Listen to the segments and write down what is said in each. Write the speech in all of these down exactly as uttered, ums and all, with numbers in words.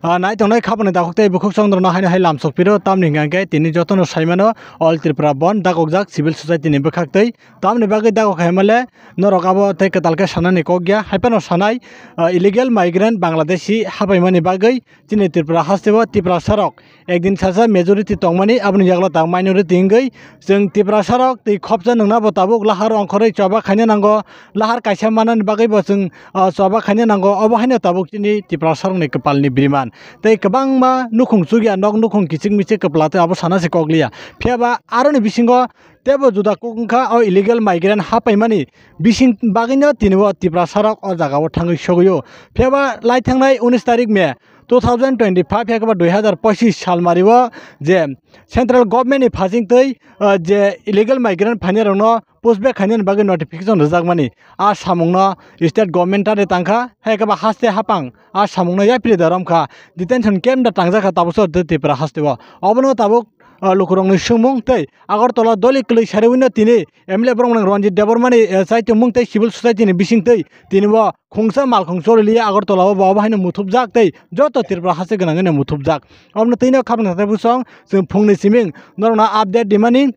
Ah, nai tongnai khapani dakhuk tei bukhuk chondrono haino hai lamsok phiro, tamni hwnkhe tini jotono saimano All Tripura Bandh dakokjak civil society ni bwkhak tei. Tamni bagwi dakhuk hai male norok abo tei kwtal khe sanani kok ya, hai phano sanai, ah, illegal migrant Bangladeshi hapaimani bagwi chini Tripura hasteo Tiprasa rok ekdin sasa majority tongmani, aboni yagulo ta minority wngwi chwng Tiprasa rok twi khopsa nungna bo tabuk lahar ongkhorwi choba khaina nango, lahar kaisa manani bagwi bo chwng, ah, choba khaina nango, obo haino tabuk chini Tiprasa rokni kwpalni biriman. Tei kwbangma nukhung chukya nok nukhung kichik michik kwpla tei abo sana se kok liya. Phiya ba aroni bisingo teibo juda kok wngkha o illegal migrant hapaimani bising bagwino tini bo Tiprasa rok o jaga o thangwi sogwi o. Phiya ba lai thangnai unis tarik May two thousand twenty-five, hai khe ba dui hazar pochis sal mari o je central government ni phasing twi, ah, je illegal migrant phainai rokno push back khainani bagwi notification rwjakmani a samungno state government tari tangkha, hai khe ba haste hapang a samungno yapri da romkha, detention camp da tangjak kha tabuk so Tripura hasteo. Obono tabuk, ah, lukurokni swngmung tei Agartala doli kwlwi sariwino tini M L A borok nang Ranjit Debbarmani, eh, chaitumung tei civil society ni bising twi tini bo khungsa malkhung choli liya Agartala o bo obo haino muthupjak tei joto Tripura haste gwnangwino muthupjak. Obono twino khapang thangtai bwsong chwng phungni siming norokno update dimani,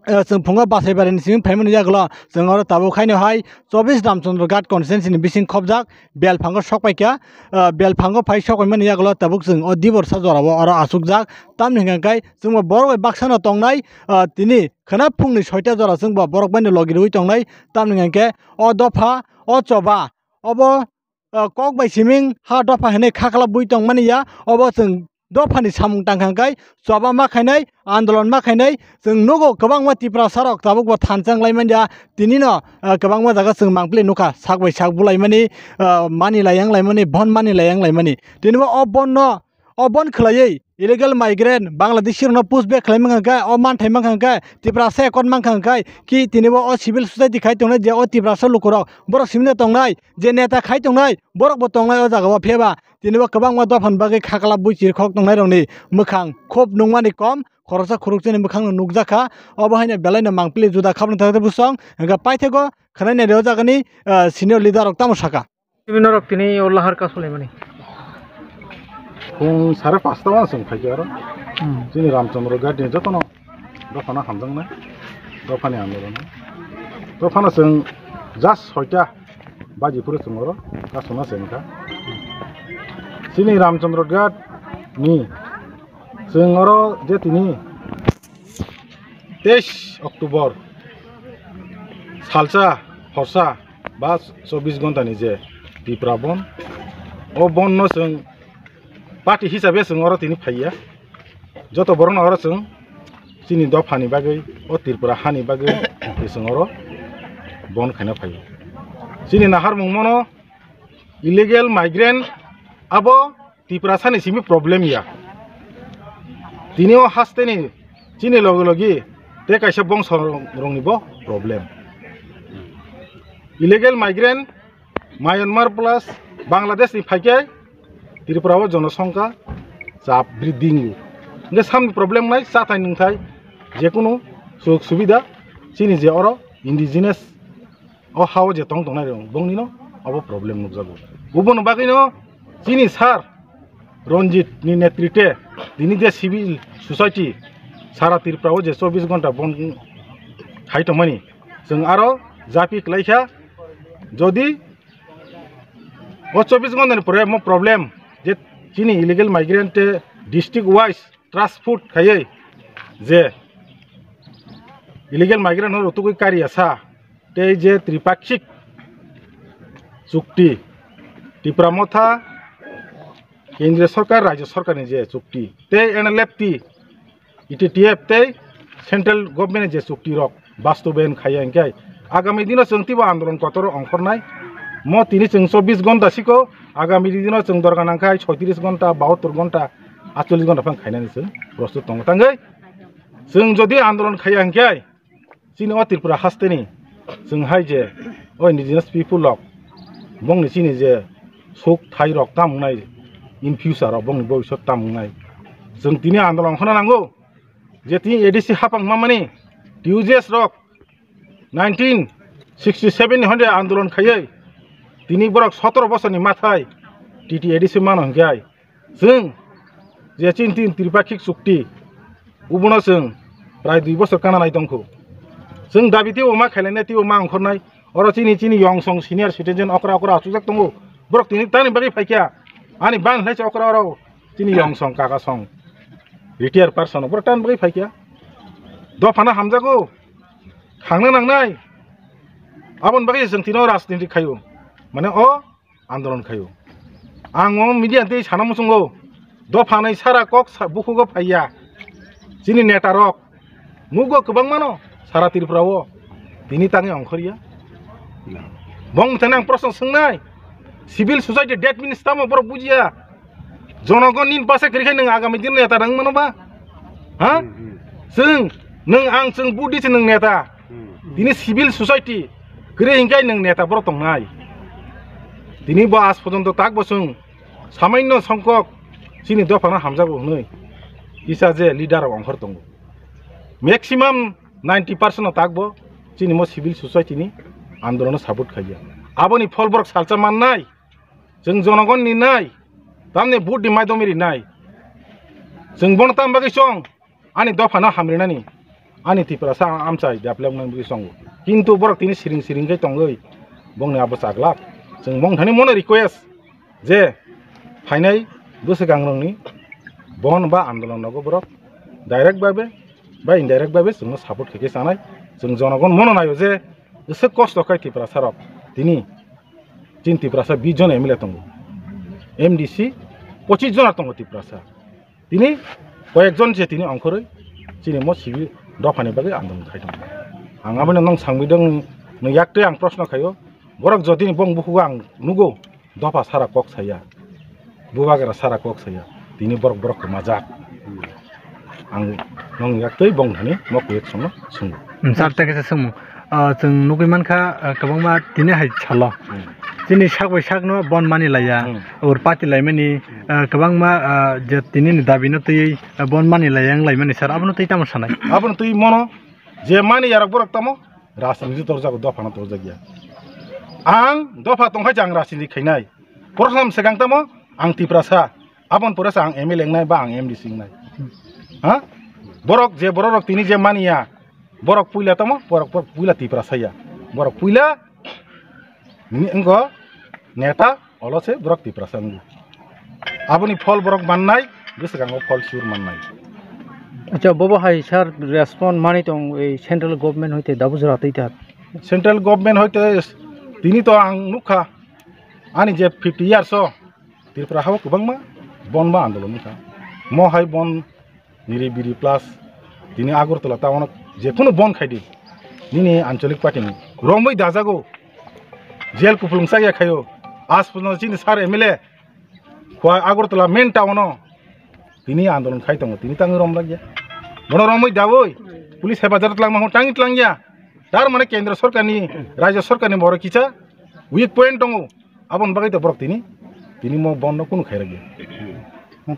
eh, chwng phungo Basaibari ni siming phaimani yagulo chwng oro tabuk haino hai chobbish Ramchandra Ghat constituency ni bising khopjak Belphango sokpaikha, eh, Belphango phai sokpaimani yagulo tabuk chwng o Diborsa jorao oro achukjak. Tamni hwnkha khe chwngbo borok bai baksano tongnai, ah, tini khwna phungni soita jora chwngbo borok baino logi rwui tongnai. Tamni hwnkha khe o dopha, o choba, obo, ah, kok bai siming ha dopha hinwi khaklabwi tongmani ya. Obo chwng dophani samung tangkha khe choba ma khainai, andolon ma khainai. Chwng nugo kwbangma Tiprasa rok tabukbo thansa wng laimani ya. Tinino, ah, kwbangma jaga chwng mangpili nukha, sak bai sak bulaimani, ah, mani lai yang laimani, bon mani lai yang laimani. Tinibo o bonno O bon khwlaiwi illegal migrant Bangladeshi rokno push back khlai mankha khe, o manthai mankha khe, Tiprasa accord mankha khe, ki tinibo o civil society khai tongnai je o Tiprasa lukurok borok simi no tongnai, je neta khai tongnai borok bo tongnai o jaga o, phiyaba tinibo kwbangma dophani bagwi khaklap bui chirikhok tongnai rokni mwkhang khub nungmani kom, khoroksa khoroksa ni mwkhang no nukjakha. Obo haino belai no mangpili juda khabna thangwi bwsong hwnkhe paithakgo khwnai nai o jagani, ah, senior leader rok tamo sakha. Tini norok tini o lahar kasu laimani. Phung sare pasta o chwng phaikha oro. Hmm. Chini Ramchandra Ghat ni jotono dophano hamjaknai, dophani andolon. Dophano chwng just soita baji phuru chwng oro kasuna se wngkha. Chini Ramchandra Ghat ni chwng oro je tini teis October salsa horsa ba chobbish ghonta ni je Tipra bon, o bon no chwng party hisabe chwng oro tini phaiya, joto borok no oro chwng chini dopha ni bagwi, o Tripura ha ni bagwi chwng oro bon khaina phaiya. Chini naharmung mono illegal migrant abo Tiprasa ni simi problem ya. Tini o haste ni chini logi logi te kaisa bongso rong ni bo problem. Illegal migrant Myanmar plus Bangladesh ni phaikhe Tripura o jonosongkha chap bridingu. Nge samni problem nai, chathai nungthai, jekunu suk subida chini je oro indigenous o hao je tong tongnai rok, bongni no obo problem nukjago. Uboni bagwi no chini sir Ranjit ni netrite tini je civil society sara Tripura o je chobbish ghonta bon khai tongmani, chwng aro japi kwlaikha. Jodi o chobbish ghonta ni pore mo problem je chini illegal migrant te district wise transport khaiwi je illegal migrant no rutugwi kariya sa, tei je tripakshik chukti, Tipra Motha, Kendriya Sorkar, Rajya Sorkar ni je chukti, tei N L F T, E T T F tei Central Government ni je chukti rok bastobayan khaiya hwnkhe agami dino chwng teibo andolon kotor ongkhornai. Mo tini chwng chobbish ghonta siko, agami dino chwng dorga nangkhai soitris ghonta, bahuttor ghonta, atchollish ghonta phang khainani chwng prostut tongo. Tangwi Chwng jodi andolon khaiya hwnkhe, chini o Tripura hasteni chwng hai je o indigenous people rok bongni chini je suk thai rok tam wngnai, in future rok bongni bobisot tam wngnai, chwng tini andolon khna nango. Je tini A D C hapang mamani T U J S rok nineteen sixty seven ni honde andolon khaiwi tini borok sotoro bosorni mathai T T A D C mano hwnkhe ai. Chwng je chini tini Tripakhik chukti, ubono chwng prai dui bosor kana nai tongkhu. Chwng dabi teibo ma khailai nai, teibo ma ongkhornai. Oro chini, chini yong song senior citizen okra okra achukjak tongo. Borok tini tani bagwi phaikha. Ani bang hinai se okra oro chini yong song kaka song retired person borok tani bagwi phaikha. Dophano hamjago. Khangna nangnai. Aboni bagwi chwng tino rajniti khaio. Mane o andolon khaio. Ang o media tei sana muchungo, dopha nai sara kok sa-, bukhugo phaiya. Chini neta rok nugo kwbangmano sara Tripura o, tini tangwi ongkhorya. Bong thani ang proshno swngnai, civil society dead means tamo borok bujiya. Jonogon nini bwsa kwrwi khe nwng agami dino neta rwng mano ba? Ha? Hmm, hmm. Chwng, nwng ang chwng Buddhist nwng neta. Hmm. Tini civil society kwrwi hinkhe nwng neta borok tongnai. Tini bo aaj porjonto tak bo chwng samaino songkok chini dophano hamjago hwnwi kisa je leader rok ongkhor tongo. Maximum ninety percent no tak bo chini mo civil society ni andolono support khaiya. Aboni phol borok salsa mannai. Chwng jonogon ni nai, tamni vote ni maidom ri nai. Chwng bono tam bagwi chong, ani dophano hamrinani, ani Tiprasa amchai develop nang bagwi chongo. Kintu borok tini siring siring khe tongwi, bongni abo chaglak. Chwng bong thani mono request je phainai bwswkangrokni bon ba andolon nogo borok direct babe ba indirect babe chwngno support khe khe chanai. Chwng jonogon mono naio je bwswk kosto khai Tiprasa rok tini Chini Tiprasa bish jon M L A tongo. M D C pochis jona tongo Tiprasa. Tini koyek jon se tini ongkhorwi chini mo sibi dophani bagwi andolon khai tongo. Ang aboni nong sangwi dong, nung yak twi ang proshno khaio. Borok jotini bong bukhugo ang nugo dopha sara kok saya. Bubagra sara kok saya. Tini borok borok kwmajak. Ang nong yak twi bong thani mo kuyuk sono swngo. Hmm, sir, tei kaisa swngmung. Ah, chwng nugwi mankha, ah, kwbangma tini hai salo. Hmm. Chini sak bai sakno bon mani laiya, Hmm. ur pati laimani, Hmm. ah, kwbangma, ah, je tini ni dabi no twi, ah, bon mani laiya wng laimani sir, abono twi tamo sanai? Abono twi mono je mani yarok borok tamo rajniti torjago, dophano torjakya. Ang dopha tongkha je ang rajniti khainai. Prothom swkang tamo ang Tiprasa, aboni pore se ang M L A wngnai ba ang M D C wngnai. Ha? Borok je borok rok tini je maniya, borok puila tamo, borok, borok puila Tiprasa ya. Borok puila ni wngkha neta, olo se borok Tiprasa wngo. Aboni phol borok mannai, bwswkango phol sure mannai. Acha, bobo hai sir respond mani tong, ei central government hoite dabu jora twi ta. Central government hoite tini to ang nukha, ani je fifty years o Tripura hao kwbangma bon ba andolon wngkha. Mo hai bon niri biri plus tini Agartala town o jekhunu bon khaidi nini anchalik party ni romwi dajago, jail kupulung chaya khaio. Aaj porjonto chini sir M L A khua Agartala main town o tini andolon khai tongo, tini tangwi romlakya. Bono romwi dawi police hefazato tlangma hwn tangwi tlangya. Tar mane kendra sorkar ni, rajya sorkar ni borok kisa weak point tongo. Aboni bagwi to borok tini, tini mo bon no kunu khairokya.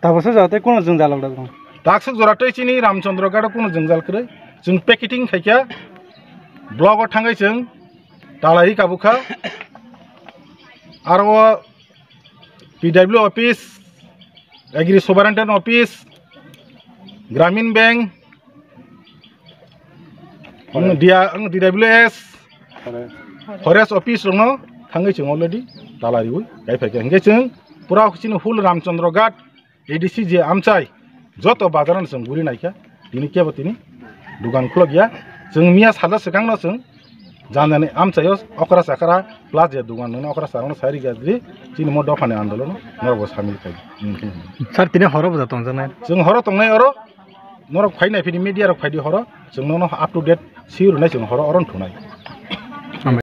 Tabuksa jora tei kunu jwngjal rok da bro? Taksuk jora tei chini Ramchandra Ghat o kunu jwngjal kwrwi. Chwng picketing khaikha, block o thangwi chwng talai kabukha. Aro o P W office, Agri Superintendent office, Gramin Bank, ang dia, ang D W S, Forest office rokno thangwi chwng already tala riwi kai phaikha. Hinkhe chwng pura chini whole Ramchandra Ghat A D C je amchai joto bazar no chwng guri naikha. Tini kebo tini dugan khulok ya. Chwng miya salsa swkang no chwng jani jani amchaio okra chakra plus je dugan nungni okra chakra no sai rikha di chini mo dophani andolon norok bo samil khai. Sir, tini horo bo da tongjaknai? Chwng horo tongnai oro. Norok phai nai phidi media rok phaidi horo, chwng nono up to date si rwnai chwng horo oro thunai.